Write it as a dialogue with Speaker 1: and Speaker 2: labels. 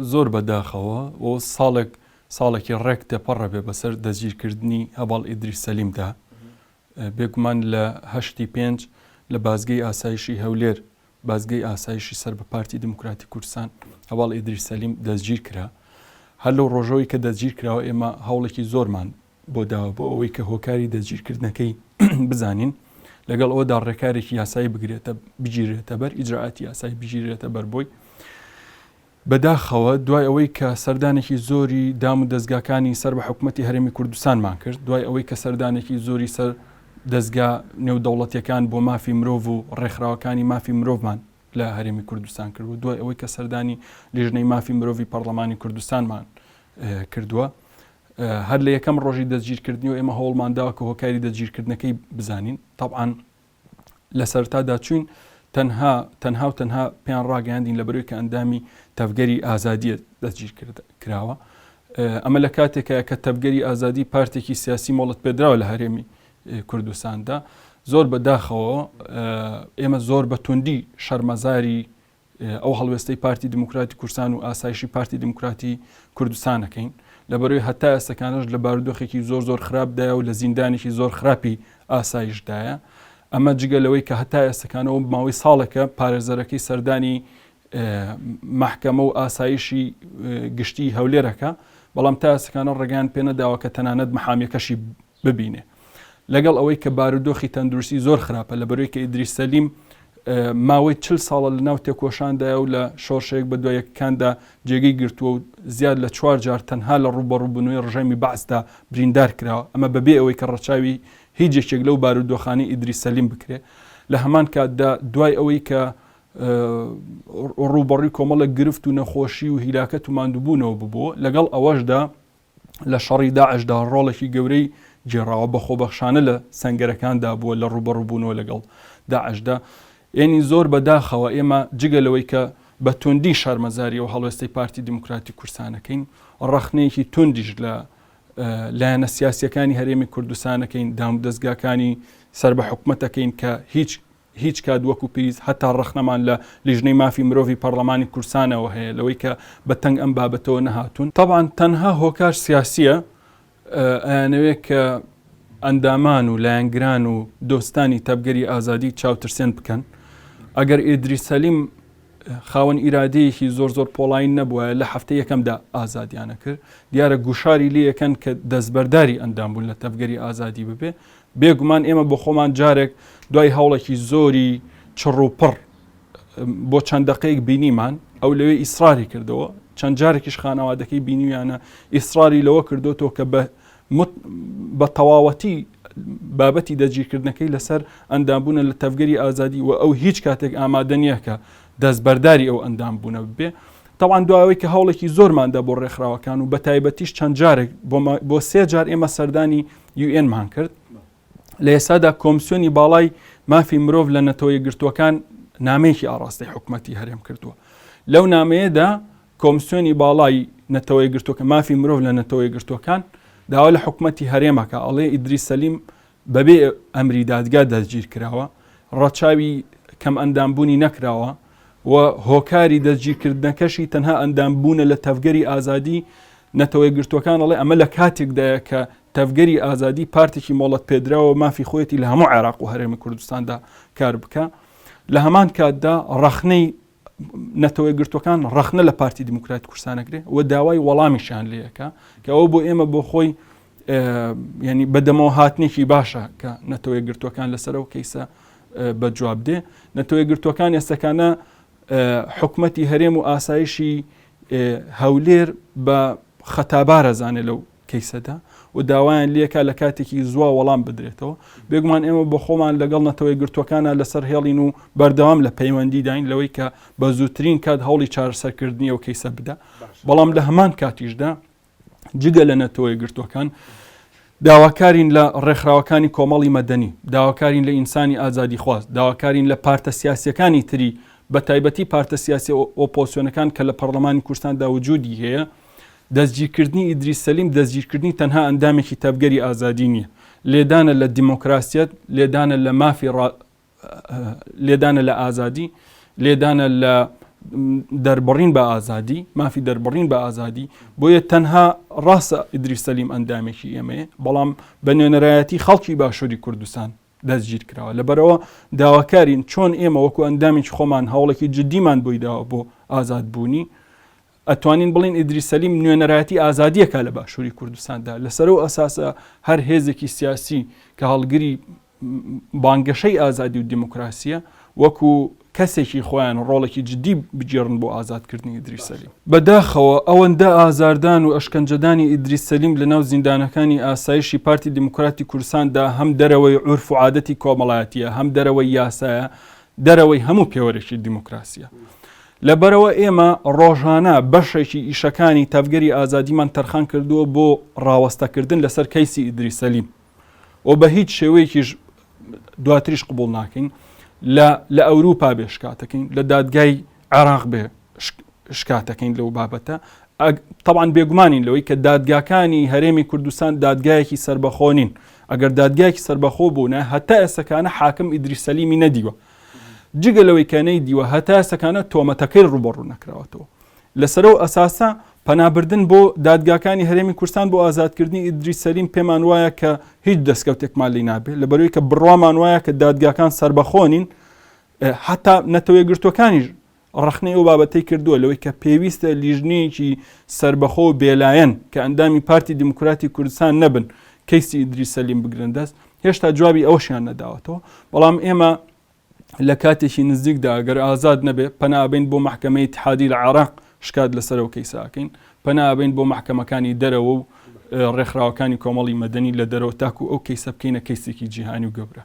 Speaker 1: زۆر بە داخەوە و ساڵێک ساڵێکی ڕێک تێپەڕە بێ بەسەر دەستگیرکردنی هەڤاڵ ئیدریس سەلیمدا. بێگومان لە هەشتی پێنج لە بازگەی ئاسایشی هەولێر، بازگەی ئاسایشی سەر بە پارتی دیموکراتی کوردستان، هەڤاڵ ئیدریس سەلیم دەستگیر کرا. هەر لەو ڕۆژەوەی کە دەستگیر کراوە ئێمە هەوڵێکی زۆرمان بۆ داوە بۆ ئەوەی کە هۆکاری دەستگیرکردنەکەی بزانین، لەگەڵ ئەوەدا ڕێکارێکی یاسایی بگرێتە بگیرێتە بەر، ئیجرائاتی یاسایی بگیرێتە بەر بۆی. بەداخەوە دوای ئەوەی کە سەردانێکی زۆری دام و دەزگاکانی سەر بە حکومەتی هەرێمی کوردستانمان کرد، دوای ئەوەی کە سەردانێکی زۆری سەر دەزگا نێودەوڵەتیەکان بۆ مافی مرۆڤ و ڕێکخراوەکانی مافی مرۆڤمان لە هەرێمی کوردستان کرد و دوای ئەوەی کە سەردانی لیژنەی مافی مرۆڤی پەڕلەمانی کوردستانمان کردووە هەر لە یەکەم ڕۆژی دەستگیرکردنی و ئێمە هەوڵمان داوە کە هۆکاری دەستگیرکردنەکەی بزانین تەبعەن لە سەرتادا چوین تەنها تەنها و تەنها پێیان ڕاگەیاندین لە بەرەوەی کە ئەندامی تەڤگەری ئازادیە دەستگیر کراوە ئەمە لە کاتێکە کە تەڤگەری ئازادی پارتێکی سیاسی مۆڵەت پێدراوە لە هەرێمی کوردستاندا زۆر بە داخەوە ئێمە زۆر بە توندی شەرمەزاری ئەو هەڵوێستەی پارتی دیموکراتی کوردستان و ئاسایشی پارتی دیموکراتی کوردستان ئەکەین لەبەرەوەی هەتا ئێستەکانەش لە بارودۆخێکی زۆر زۆر خراپدایە و لە زیندانێکی زۆر خراپی ئاسایشدایە ئەمە جگە لەوەی کە هەتا ئێستەکانەوە ماوەی ساڵێکە پارێزەرەکەی سەردانی مەحکەمە و ئاسایشی گشتی هەولێرەکە بەڵام تا ئێستەکانە ڕێگەیان پێنەداوە کە تەنانەت محامیەکەشی ببینێ لەگەڵ ئەوەی کە بارودۆخی تەندروستی زۆر خراپە لە بەرەوەی کە ئیدریس سەلیم ماوەی چل ساڵە لە ناو تێکۆشاندایە و لە شۆرشەیەک بە دوای یەکەکاندا جێگەی گرتووە و زیاد لە چوار جار تەنها لە ڕووبەڕووبوونەوەی ڕژێمی بەعسدا بریندار کراوە ئەمە بەبێ ئەوەی کە ڕەچاوی هیچ یەکێک لەو بارودۆخانەی ئیدریس سەلیم بکرێ لە هەمان کاتدا دوای ئەوەی کە ڕووبەڕووی کۆمەڵێک گرفت و نەخۆشی و هیلاکەت و ماندووبوونەوە ببووە لەگەڵ ئەوەشدا لە شەڕی داعشدا ڕۆڵێکی گەورەی گێڕاوە، بە خۆبەخشانە لە سەنگەرەکاندا بووە لە ڕووبەڕووبوونەوە لەگەڵ داعشدا. یەنی زۆر بە داخەوە ئێمە جگە لەوەی کە بە توندی شەرمەزاری ئەو هەڵوێستەی پارتی دیموکراتی کوردستانەکەین، ڕەخنەیەکی توندیش لە لایەنە سیاسییەکانی هەرێمی کوردستانەکەین، دامودەزگاکانی سەر بە حکومەتەکەین کە هیچ هیچ کات وەکو پێویست هەتا ڕەخنەمان لە لیژنەی مافی مرۆڤی پەڕڵەمانی کوردسانەوە هەیە لەوەی کە بە تەنگ ئەم بابەتەوە نەهاتوون. تەبعەن تەنها هۆکار سیاسیە، ئەیانەوێ کە ئەندامان و لایەنگران و دۆستانی تەڤگەری ئازادی چاوترسێن بکەن. ئەگەر ئیدریس سەلیم خاوەن ئیرادەیەکی زۆر زۆر پۆڵاین نەبوایە لە هەفتەی یەکەمدا ئازادیان ئەکرد. دیارە گوشاری لێ ئەکەن کە دەستبەرداری ئەندام بوون لە تەڤگەری ئازادی ببێ. بێگومان ئێمە بۆ خۆمان جارێک دوای هەوڵێکی زۆری چڕ و پڕ بۆ چەند دەقەیەک بینیمان ئەو لەوێ ئیسراری کردەوە چەند جارێکیش خانەوادەکەی بینیویانە ئیسراری لەوە کردوتەوە کە بە بە تەواوەتی بابەتی دەستگیرکردنەکەی لەسەر ئەندامبوونە لە تەڤگەری ئازادی و ئەو هیچ کاتێک ئامادە نییە کە دەستبەرداری ئەو ئەندامبوونە ببێ تەبعەن دوای کە هەوڵێکی زۆرماندا بۆ ڕێکخراوەکان و بە تایبەتیش چەند جارێک بۆ سێ جار ئێمە سەردانی UN مان کرد لە ئێستادا کۆمسیۆنی باڵای مافی مرۆڤ لە نەتەوە یەکگرتووەکان نامەیەکی ئاڕاستەی حکومەتی هەرێم کردووە لەو نامەیەدا کۆمسیۆنی باڵای نەتەوە یەکگرتووەکە مافی مرۆڤ لە نەتەوە یەکگرتووەکان داوا لە حکومەتی هەرێمەکە ئەڵێ ئیدریس سەلیم بەبێ ئەمری دادگا دەستگیر کراوە ڕەچاوی کەم ئەندامبوونی نەکراوە و هۆکاری دەستگیرکردنەکەشی تەنها ئەندامبوونە لە تەڤگەری ئازادی نەتەوە یەکگرتووەکان ئەڵێ ئەمە لە کاتێکدایە کە تەڤگەری ئازادی پارتێکی مۆڵەت پێدراوە مافی خۆیەتی لە هەموو عێراق و هەرێمی کوردستاندا کار بکە لە هەمان کاتدا ڕەخنەی نەتەوە یەکگرتووەکان ڕەخنە لە پارتی دیموکرات کوردستان ئەگرێ و داوای وەڵامیشیان لێ ئەکا کە ئەوە بۆ ئێمە بۆ خۆی ینی بەدەمەوە هاتنێکی باشە کە نەتەوە یەکگرتووەکان لەسەر ئەو کەیسە بە جواب دێ نەتەوە یەکگرتووەکان ئێستەکانە حکومەتی هەرێم و ئاسایشی هەولێر بە خەتابارە زانێ لەو کەیسەدا و داوایان لێکا لە کاتێکی زووا وەڵام بدرێتەوە بێگومان ئێمە بۆ خۆمان لەگەڵ نەتەوە یەکگرتووەکانە لەسەر هێڵین و بەردەوام لە پەیوەندیداین لەوەی کە بە زووترین کات هەوڵی چارەسەرکردنی ئەو کەیسە بدا بەڵام لە هەمان کاتیشدا جگە لە نەتەوە یەکگرتووەکان داواکارین لە ڕێکخراوەکانی کۆمەڵی مەدەنی، داواکارین لە ئینسانی ئازادیخواز، داواکارین لە پارتە سیاسییەکانی تری بە تایبەتی پارتە سیاسیە ئۆپۆزسیۆنەکان کە لە پەڕلەمانی کوردستاندا وجودی هەیە، دەستگیرکردنی ئیدریس سەلیم دەستگیرکردنی تەنها ئەندامێکی تەڤگەری ئازادی نییە، لێدانە لە دیمۆکراسیەت، لێدانە لە مافی لێدانە لە ئازادی، لێدانە لە دەربڕین بە ئازادی، مافی دەربڕین بە ئازادی، بۆیە تەنها ڕاستە ئیدریس سەلیم ئەندامێکی ئێمەیە، بەڵام بە نوێنەرایەتی خەڵکی باشووری کوردستان دەستگیر کراوە. لەبەرئەوە داواکارین چۆن ئێمە وەکو ئەندامێکی خۆمان هەوڵێکی جدیمان بۆی داوە بۆ ئازادبوونی، ئەتوانین بڵێین ئیدریس سەلیم نوێنەرایەتی ئازادییەکە لە باشووری کوردستاندا. لەسەر ئەو ئەساسە هەر هێزێکی سیاسی کە هەڵگری بانگەشەی ئازادی و دیموکراسییە، وەکو کەسێکی خۆیان ڕۆڵێکی جدی بگێڕن بۆ ئازادکردنی ئیدریس سەلیم. بەداخەوە ئەوەندە ئازاردان و ئەشکەنجەدانی ئیدریس سەلیم لەناو زیندانەکانی ئاسایشی پارتی دیموکراتی کوردستاندا هەم دەرەوەی عورف و عادەتی کۆمەڵایەتییە، هەم دەرەوەی یاسایە، دەرەوەی هەموو پێوەرێکی دیموکراسییە. لەبەرئەوە ئێمە ڕۆژانە بەشێکی ئیشەکانی تەڤگەری ئازادیمان تەرخان کردووە بۆ ڕاوەستەکردن لەسەر کەیسی ئیدریس سەلیم. و بە هیچ شێوەیەکیش دواتریش قبوڵ ناکەین لە لە ئەوروپا بێ شکاتەکەین لە دادگای عێراق بێ شکاتەکەین لەو بابەتە طبعا بێگومانین لەوەی کە دادگاکانی هەرێمی کوردستان دادگایەکی سربەخۆ نین ئەگەر دادگایەکی سربەخۆ بوونە هەتا ئێستەکانە حاکم ئیدریس سەلیمی نەدیوە جگە لەوەی کە نەیدیوە هەتا ئێستەکانە تۆمەتەکەی ڕوبەڕوو نەکراوەتەوە لەسەر ئەو ئەساسە پەنابردن بۆ دادگاکانی هەرێمی کوردستان بۆ ئازادکردنی ئیدریس سەلیم پێمان وایە کە هیچ دەستکەوتێکمان لی نابێت لەبەرەوەی کە بڕوامان وایە کە دادگاکان سەربەخۆ نین حتا نەتەوە یەکگرتووەکانیش ڕەخنەی ئەو بابەتەی کردووە لەوەی کە پێویستە لیژنەیەکی سەربەخۆ و بێلایەن کە ئەندامی پارتی دیموکراتی کوردستان نەبن کەیسی ئیدریس سەلیم بگرن دەست هێشتا جوابی ئەوەشیان نەداوەتەوە بەڵام ئێمە لە کاتێکی نزیکدا گەر ئازاد نەبێ پەنا ئەبەین بۆ مەحکەمەی ئیتحادی لە عێراق شکات لەسەر ئەو کەیسە ئەکەین، پەنا ئەبەین بۆ مەحکەمەکانی دەرەوە و ڕێکخراوەکانی کۆمەڵی مەدەنی لە دەرەوە تاکو ئەو کەیسە بکەینە کەیسێکی جیهانی و گەورە.